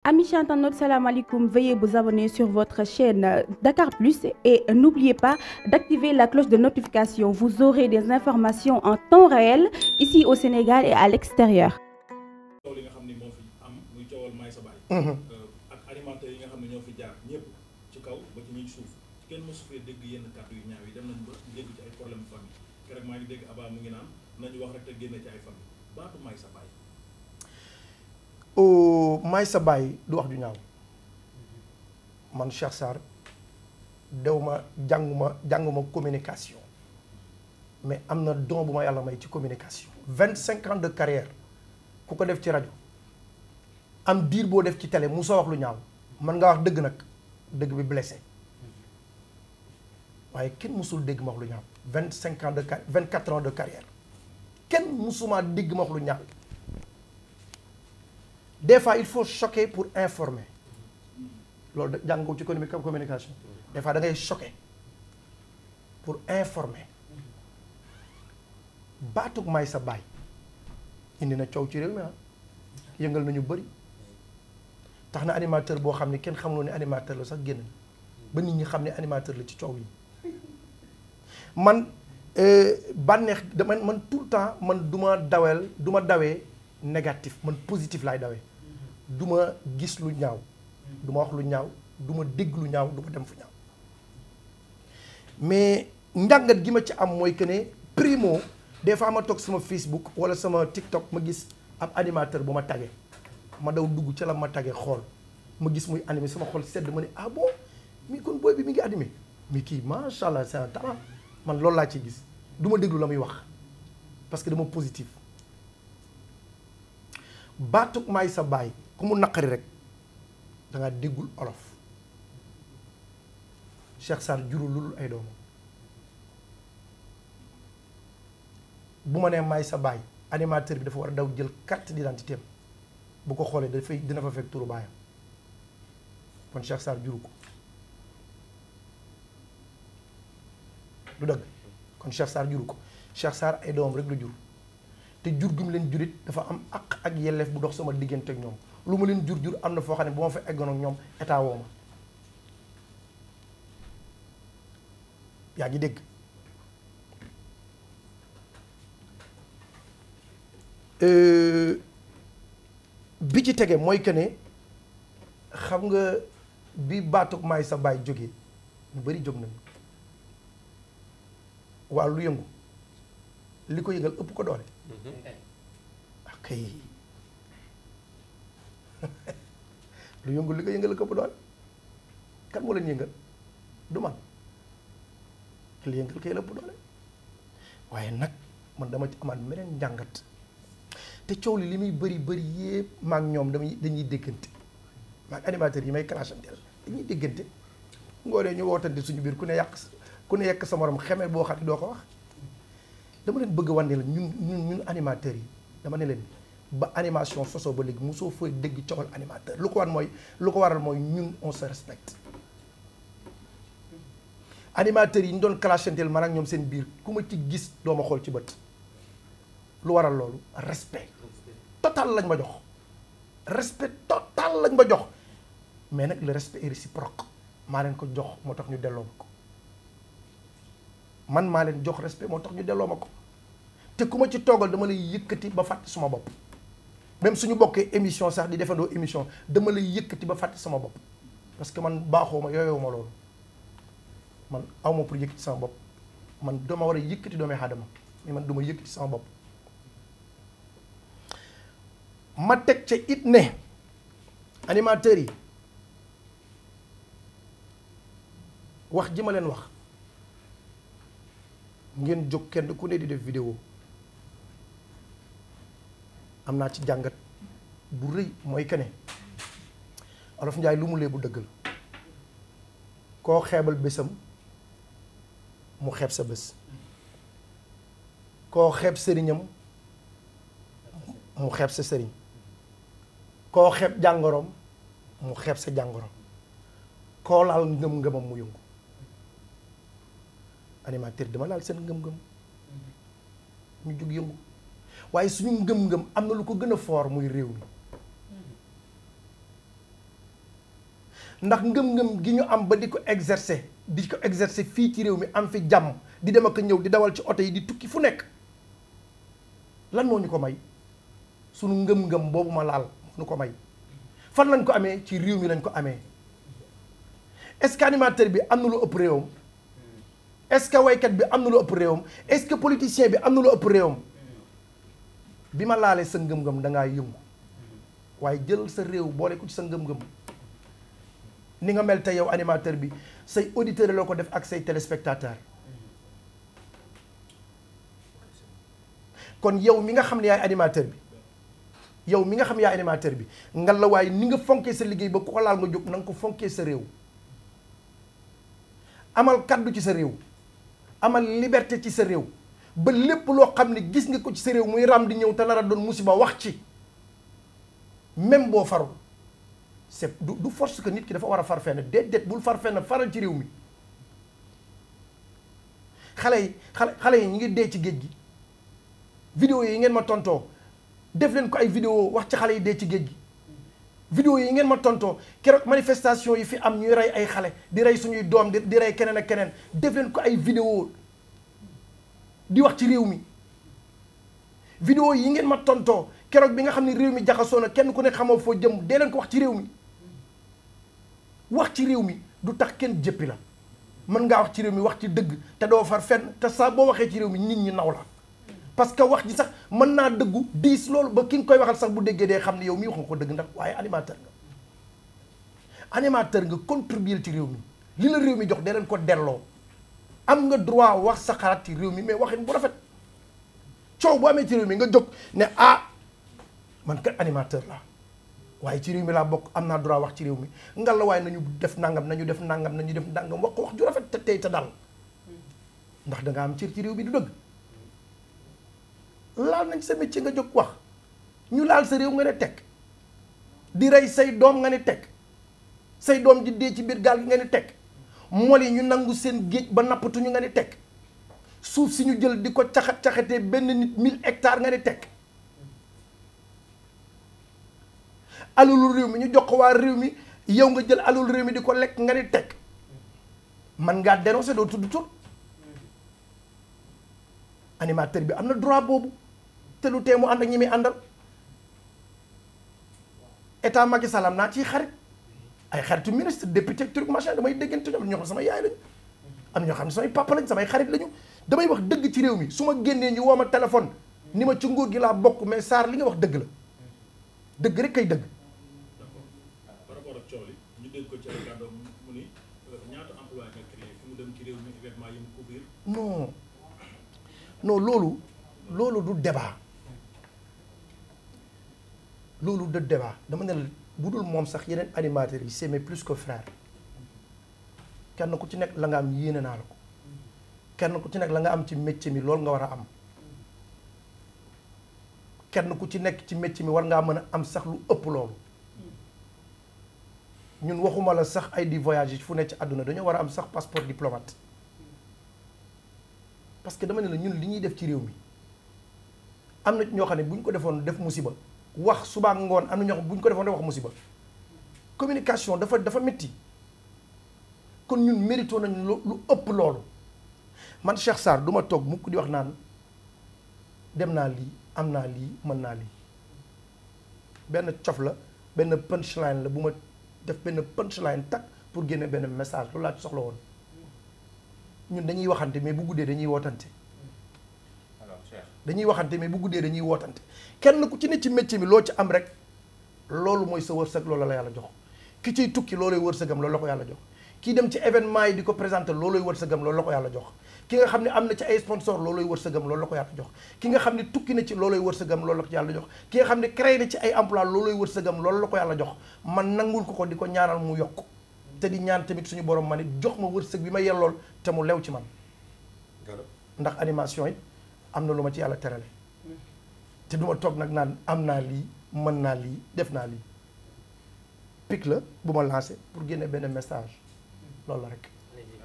Amis internautes, salam alaikum. Veuillez vous abonner sur votre chaîne Dakar Plus et n'oubliez pas d'activer la cloche de notification. Vous aurez des informations en temps réel ici au Sénégal et à l'extérieur. li nga xam ni moo fi am muy coowal may sa baay ak animateurs yi nga xam ne ñoo fi jaar ñëpp ci kaw ba ci ñi ci suuf kenn mosu fee dégg yenn kàddu yu ñaaw yi dem nañ ba dégg ci ay problème famille keroog maa ngi dégg Abba mu ngi naan nañu wax rek te génne ci ay famille baatu may sa baay. may sa baay du wax ju ñaaw man Cheikh Sarr dew ma jànguma communication mais am na don bu ma yàlla may ci communication 25 ans de carrière ku ko def ci rajo am diir boo def ci télé mu soo wax lu ñaaw man nga wax dëgg nag dëgg bi blessé waaye kenn musul dégg ma wax lu ñaaw 25 ans de carrière 24 ans de carrière kenn musuma dégg ma wax lu ñaaw des fois il faut choquer pour informer loolu da jàng ko ci communication des fois da ngay choquer pour informer baatug may sa baay indi na coow ci réew mi yëngal nañu bëri tax na animateur boo xam ne kenn xamuloo ne animateur la sax génn ba nit ñi xam ne animateur la ci coow yi man bànneex dama man tout le temps man du ma dawee négatif man positif laay dawee du ma gis lu ñaaw du ma wax lu ñaaw du ma dégg lu ñaaw du ma dem fu ñaaw mais njàngat gi ma ci am mooy que ne primo des fois ma toog sama Facebook wala sama TikTok ma gis ab animateur bu ma tagee ma daw dugg ca la ma tagee xool ma gis muy animé sama xol sedd ma ne ah bon mi kon booy bi mi ngi animé mais kii macha allah c'est un talent man loolu laa ci gis du ma déglu la muy wax parce que dama positif baatuk may sa baay ku mu naqari rek da ngaa déggul olof Cheikh Sarr jurul lul ay doomam bu ma nee may sa baay animateur bi dafa war a daw jël carte d'identité am bu ko xoolee dina fa fekk turu baayam kon Cheikh Sarr juru ko du dëgg kon Cheikh Sarr juru ko Cheikh Sarr ay doomam rek la jur te jur gi mu leen jurit dafa am àq ak yelleef bu dox sama diggante ak ñoom lu ma leen jur am na foo xam ne bu ma fa eggoon ak ñoom état woo ma yaa ngi dégg bi ci tege mooy que ne xam nga bi baatuk may sa baay jógee ñu bari jóg nañu waaw lu yëngu li ko yëngal ëpp ko doole ok lu yëngu li ko yëngal ko ëpp doole kan moo leen yëngal du man li yëngal kay la ëpp doole waaye nag man dama ci amaat meneen njàngat te coow li muy bëri yépp maak ñoom dañuy déggante maak animateurs yi may clashanteel dañuy déggante ngoonee ñu wootante suñu biir ku ne yekk sa morom xeme boo xam ne doo ko wax dama leen bëgg a wane la ñun animateurs yi dama ne leen ba animation sosoo ba léegi mosoo fooy dégg coowal animateur lu ko waral mooy ñun on se respecte animateurs yi ñu doon clashanteel man ak ñoom seen biir ku ma ci gis doo ma xool ci bët lu waral loolu respect total lañ ma jox respect total lañ ma jox mais nag le respect est réciproque maa leen ko jox moo tax ñu delloo ma ko man maa leen jox respect moo tax ñu delloo ma ko te ku ma ci toogal dama lay yëkkati ba fàtte suma bopp même suñu bokkee émission sax di defandoo émission dama lay yëkkati ba fàtte sama bopp parce que man baaxoo ma yooyoo ma loolu man awma pour yëkkati sama bopp man dama war a yëkkati doomi aadama mais man duma yëkkati sama bopp ma teg ca it ne animateurs yi wax ji ma leen wax ngeen jóg kenn ku ne di def vidéo am naa ci jàngat bu rëy mooy que ne Olof Njaay lu mu lee bu dëgg la koo xeebal bésam mu xeeb sa bés koo xeeb sëriñam mu xeeb sa sëriñ koo xeeb jàngoroom mu xeeb sa jàngoroom koo laal ngëm-ngëmam mu yëngu animateur dama laal seen ngëm-ngëm ñu jug yëngu waaye suñu ngëm-ngëm am na lu ko gën a fort muy réew mi ndax ngëm-ngëm gi ñu am ba di ko exercer fii ci réew mi am fi jàmm di dem ak ñëw di dawal ci oto yi di tukki fu nekk lan moo ñu ko may sunu ngëm-ngëm boobu ma laal moo ñu ko may fan lañ ko amee ci réew mi lañ ko amee est-ce que animateur bi am na lu ëpp réewam est-ce que waykat bi am na lu ëpp réewam est-ce que politicien bi am na lu ëpp réewam bi ma laalee sa ngëm-ngëm da ngaa yëngu waaye jël sa réew boole ko ci sa ngëm-ngëm ni nga mel tey yow animateur bi say auditeurs loo ko def ak say téléspectateurs kon yow mi nga xam ne yaay animateur bi yow mi nga xam yaay animateur bi ngal la waaye ni nga fonkee sa liggéey ba ku ko laal nga jóg na nga ko fonkee sa réew amal kaddu ci sa réew amal liberté ci sa réew ba lépp loo xam ne gis nga ko ci sa réew muy ram di ñëw te nar a doon musiba wax ci même boo farul c'est du force que nit ki dafa war a far fenn déedéet bul far fenn faral ci réew mi xale yi ñu ngi dee ci géej gi vidéo yi ngeen ma tontoo def leen ko ay vidéo wax ci xale yi dee ci géej gi vidéo yi ngeen ma tontoo keroog manifestation yi fi am ñuy rey ay xale di rey suñuy doom di rey keneen ak keneen def leen ko ay vidéo di wax ci réew mi vidéo yi ngeen ma tontoo keroog bi nga xam ne réew mi jaxasoo na kenn ku ne xamoo foo jëm dee leen ko wax ci réew mi wax ci réew mi du tax kenn jëppi la mën ngaa wax ci réew mi wax ci dëgg te doo far fenn te saa boo waxee ci réew mi nit ñi naw la parce que wax ji sax mën naa dëggu diis loolu ba ki nga koy waxal sax bu déggee dee xam ne yow mii wax nga ko dëgg ndax waaye animateur nga contribuer ci réew mi li la réew mi jox dee leen ko delloo am nga droit wax sa xalaat ci réew mi mais waxin bu rafet coow bu amee ci réew mi nga jóg ne man kat animateur la waaye ci réew mi laa bokk am naa droit wax ci réew mi ngal la waaye nañu def nangam nañu def nangam wax ko wax ju rafet te tey te dal ndax da nga am cër ci réew mi du dëgg laal nañ sa métier nga jóg wax ñu laal sa réew nga ne teg di rey say doom nga ne teg say doom di dee ci biir gaal gi nga ne teg mool yi ñu nangu seen géej ba nappatuñu nga ne teg suuf si ñu jël di ko caxatee benn nit 1000 hectares nga ne teg alalu réew mi ñu jox ko waa réew mi yow nga jël alalu réew mi di ko lekk nga ne teg man ngaa dénoncer doo tudd tur animateur bi am na droit boobu te lu tee mu ànd ak ñi muy àndal état Macky Sall am naa ciy xarit ay xaritu ministre député truc machin damay déggante ñoom ñoo xam sama yaay lañu am ñoo xam ne samay papa lañ samay xarit lañu damay wax dëgg ci réew mi su ma génnee ñu woo ma téléphone ni ma ci nguur gi laa bokk mais Sarr li nga wax dëgg la dëgg rek kay dëgg. par rapport ak coow li ñu dégg ko ci ay kàddoom mu ni ñaata emploi nga créé fi mu dem ci réew mi événement yi mu couvrir. non loolu du débat loolu du débat dama ne la bu dul moom sax yeneen animateurs yi c'est mes plus que frère kenn ku ci nekk la nga am yéene naa la ko kenn ku ci nekk la nga am ci métier mi loolu nga war a am kenn ku ci nekk ci métier mi war ngaa mën a am sax lu ëpp loolu ñun waxuma la sax ay di voyage fu nekk ci àdduna dañoo war a am sax passeport diplomate parce que dama ne la ñun li ñuy def ci réew mi am na ñoo xam ne bu ñu ko defoon def musiba wax suba ngoon am na ñoo xam bu ñu ko defoon def wax musiba communication dafa métti kon ñun mérito nañ lu ëpp loolu man Cheikh Sarr du ma toog mukk di wax naan dem naa lii am naa lii mën naa lii benn cof la benn punchline la bu ma def benn punchline tak pour génne benn message loolu laa ci soxla woon ñun dañuy waxante mais bu guddee dañuy wootante dañuy waxante mais bu guddee dañuy wootante kenn ku ci ne ci métier mi loo ci am rek loolu mooy sa wërsëg loolu la yàlla jox ki ciy tukki loolooy wërsëgam loolu la ko yàlla jox kii dem ci événement yi di ko présenter loolooy wërsëgam loolu la ko yàlla jox ki nga xam ne am na ci ay sponsor loolooy wërsëgam loolu la ko yàlla jox ki nga xam ne tukki na ci loolooy wërsëgam loolu la ko yàlla jox ki nga xam ne créé na ci ay emploi loolooy wërsëgam loolu la ko yàlla jox man nangul ko di ko ñaanal mu yokk te di ñaan tamit suñu borom ma nit jox ma wërsëg bi ma yellool te mu lew ci man ndax animation it am na lu ma ci yàlla terale te duma toog nag naan am naa lii mën naa lii def naa lii pic la bu ma lancé pour génne benn message loolu la rek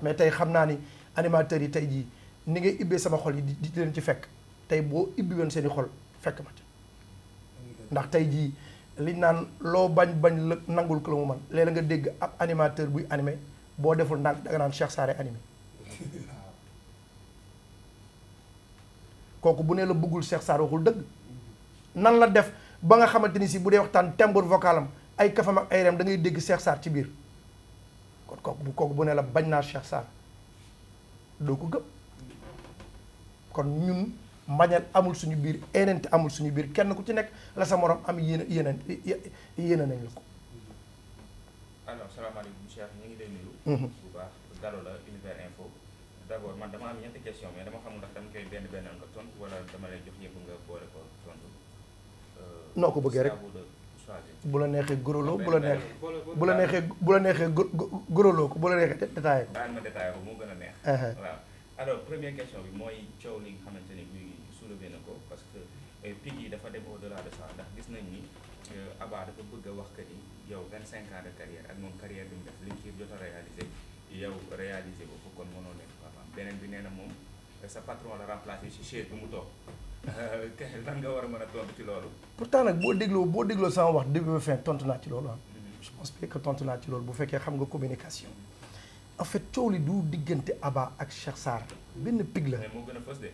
mais tey xam naa ni animateurs yi tey jii ni ngay ibbee sama xol yi di leen ci fekk tey boo ibbi woon seen i xol fekk ma ci ndax tey jii liñ naan loo bañ la nangul ko la mu man léeg-léeg nga dégg ab animateur buy animé boo deful ndànk da nga naan Cheikh Sarr animé kooku bu nee la bëggul Cheikh Sarr waxul dëgg nan la def ba nga xamante ni si bu dee waxtaan timbre vocalam ay kafam ak ay rem da ngay dégg Cheikh Sarr ci biir kon kooku bu nee la bañ naa Cheikh Sarr doo ko gëm kon ñun mbañal amul suñu biir enente amul suñu biir kenn ku ci nekk la sa morom am yéene nañ la ko. alors salaamaaleykum Cheikh ñu ngi lay nuyu. bu baax Gallo la Univers Info. d'abord man dama am ñetti question mais dama xamul ndax dama koy benn nga tontu wala dama lay jox yëpp nga boole ko tontu. noo ko bëggee rek bu la neexee goroloo bu la neexee goroloo ko bu la neexee détaillé ko. baal ma détaillé ko moo gën a neex. waaw alors première question bi mooy coow li nga xamante ni bii soulevé na ko parce que pig yi dafa dem au delà de ça ndax gis nañ ni Abba dafa bëgg a wax que ni yow 25 ans de carrière ak moom carrière bi mu def li mu ci jot a réalisé yow réalisé ko kon mënoo nekk papaam beneen bi nee na moom sa patron la remplacé ci chaise bi mu toog lan nga war a mën a tontu ci loolu. pourtant nag boo dégloo sama wax début ba fin tontu naa ci loolu ah. je pense que tontu naa ci loolu bu fekkee xam nga communication. en fait coow li du diggante Abba ak Cheikh Sarr benn pig la. mais moo gën a fës de.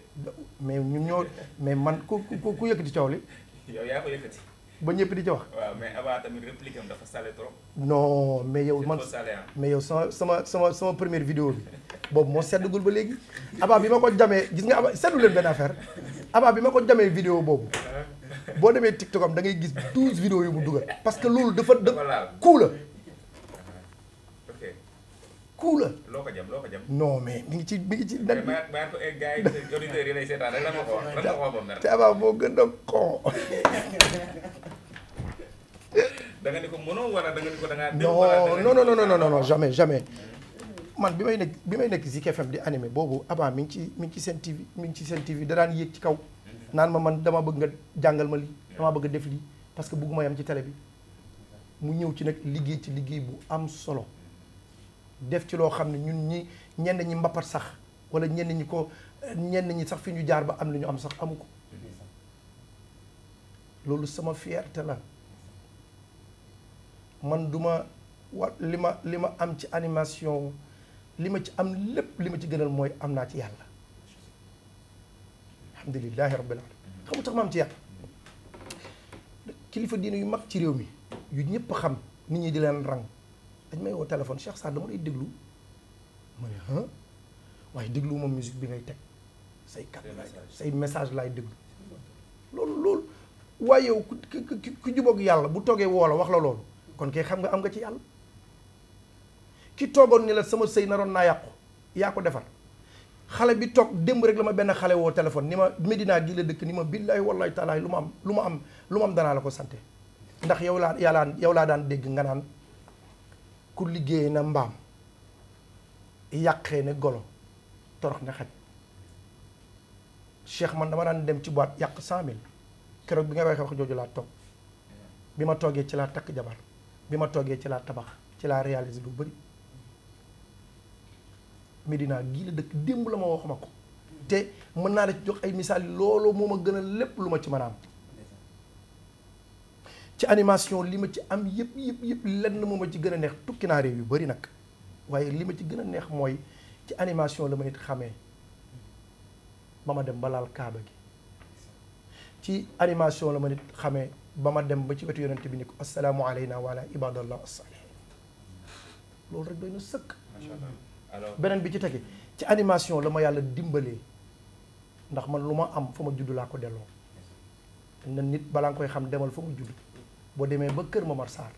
mais ñun ñoo mais man ku yëkkati coow li. yow yaa ko yëkkati. ba ñëpp di ci wax. waaw mais Abba tamit réplique am dafa salé trop. non mais yow man mais yow sama première vidéo bi boobu moo seddugul ba léegi. Abba bi ma ko jamee gis nga Abba seddu leen benn affaire Abba bi ma ko jamee vidéo boobu boo demee TikTok am da ngay gis 12 vidéos yu mu dugal. parce que loolu dafa kuu la. kuu la. loo ko jam. non mais mi ngi ci net bi. mais ko ay gars yi auditeurs yi lay seetaan rek la ma ko wax lan nga ko wax ba mer. te Abba moo gën a con. da nga ni ko mënoo wala da nga ni ko da ngaa. non jamais man bi may nekk Zik FM di animé boobu Abba mi ngi ci Sen TV da daan yéeg ci kaw. naan ma man dama bëgg nga jàngal ma lii dama bëgg a def lii parce que bëgguma yam ci télé bi mu ñëw ci nag liggéey ci liggéey bu am solo. def ci loo xam ne ñun ñenn ñi mbappat sax wala ñenn ñi sax fi ñu jaar ba am li ñu am sax amu ko loolu sama fierté la man duma li ma am ci animation li ma ci am lépp li ma ci gënal mooy am naa ci yàlla alhamdulillahi rabbil alamin xamu tax ma am ci yàlla kilifa diine yu mag ci réew mi yu ñëpp xam nit ñi di leen rang dañ may woo téléphone Cheikh Sarr dama lay déglu ma ne waaye déglu moom musique bi ngay teg say kat say message laay déglu loolu waaye yow ku jubóog yàlla bu toogee woo la wax la loolu kon kay xam nga am nga ci yàlla ki toogoon ni la sama sëy naroon naa yàqu yaa ko defar xale bi toog démb rek la ma benn xale woo téléphone ni ma Medina gi la dëkk ni ma billaahi wallaahi taalaa lu ma am danaa la ko sante ndax yow laa daan dégg nga naan ku liggéey na mbaam yàqee ne golo torox ne xaj Cheikh man dama daan dem ci boîte yàq 100 000 keroog bi nga waxee wax jooju laa toog bi ma toogee ci laa takk jabar bi ma toogee ci laa tabax ci laa réaliser lu bëri Medina gii la dëkk démb la ma wax ma ko te mën naa la ci jox ay misaal loolu moo ma gën a lépp lu ma ci mën a am ci animation li ma ci am yëpp lenn moo ma ci gën a neex tukki naa réew yu bëri nag waaye li ma ci gën a neex mooy ci animation la ma nit xamee ba ma dem ba laal kaaba gi ci animation la ma nit xamee ba ma dem ba ci wetu yonent bi ni ko assalaamu alayna wa ala ibadallah as-salihin loolu rek doy na sëkk. beneen bi ci tege ci animation la ma yàlla dimbalee ndax man lu ma am fa ma judd laa ko delloo na nit balaa nga koy xam demal fa mu judd boo demee ba Kër Momar Sarr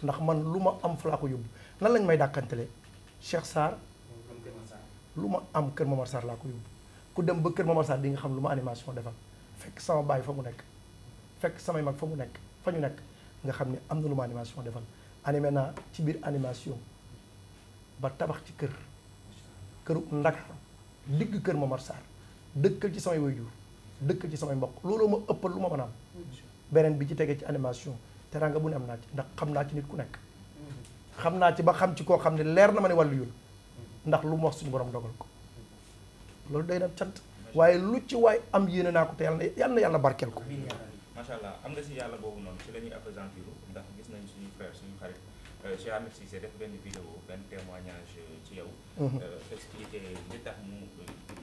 ndax man lu ma am fa laa ko yóbbu nan lañ may dàkkantele Cheikh Sarr lu ma am Kër Momar Sarr laa ko yóbbu ku dem ba Kër Momar Sarr di nga xam lu ma animation defal fekk sama baay fa mu nekk fekk samay mag fa ñu nekk nga xam ne am na lu ma animation defal animé naa ci biir animation ba tabax ci këru Ndakaaru digg Kër Momar Sarr dëkkal ci samay waajur dëkkal ci samay mbokk loolu ma ëppal lu ma mën a am beneen bi ci tegee ci animation teraanga bu ne am naa ci ndax xam naa ci nit ku nekk xam naa ci ba xam ci koo xam ne leer na ma ne wàllu yul ndax lu mu wax suñu borom dogal ko loolu day na cant waaye lu ci waay am yéene naa ko te yàlla na yàlla barkeel ko macha allah am nga si yàlla boobu noonu ci la ñuy appesantir ndax gis nañ suñu frère suñu xarit Cheikh Ahmed Cissé def benn vidéo benn témoignage ci yow. expliqué li tax mu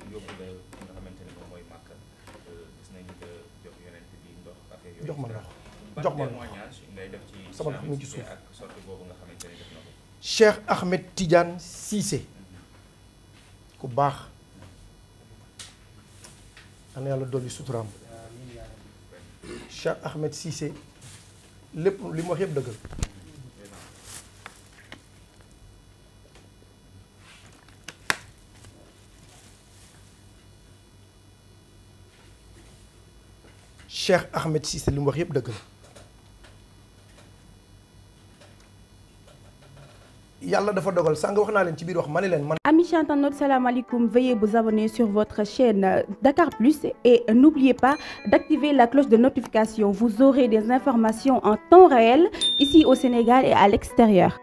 yóbbu la nga xamante ne moom mooy màkk gis nañ que jox yonent bi ndox affaire yooyu. jox ma ndox ban témoignage ngay def ci sama ndox mi ci suuf ak sortie boobu nga xamante ne def na ko. Cheikh Ahmed Tidiane Cissé ku baax ana yàlla dolli suturaam Cheikh Ahmed Cissé lépp li mu wax yëpp dëgg la Cheikh Ahmed Cissé li mu wax yëpp dëgg la yàlla dafa dogal sànq wax naa leen ci biir wax ma ne leen man. Amis internautes, salam alaikum. Veuillez vous abonner sur votre chaîne Dakar Plus et n'oubliez pas d'activer la cloche de notification. Vous aurez des informations en temps réel ici au Sénégal et à l'extérieur.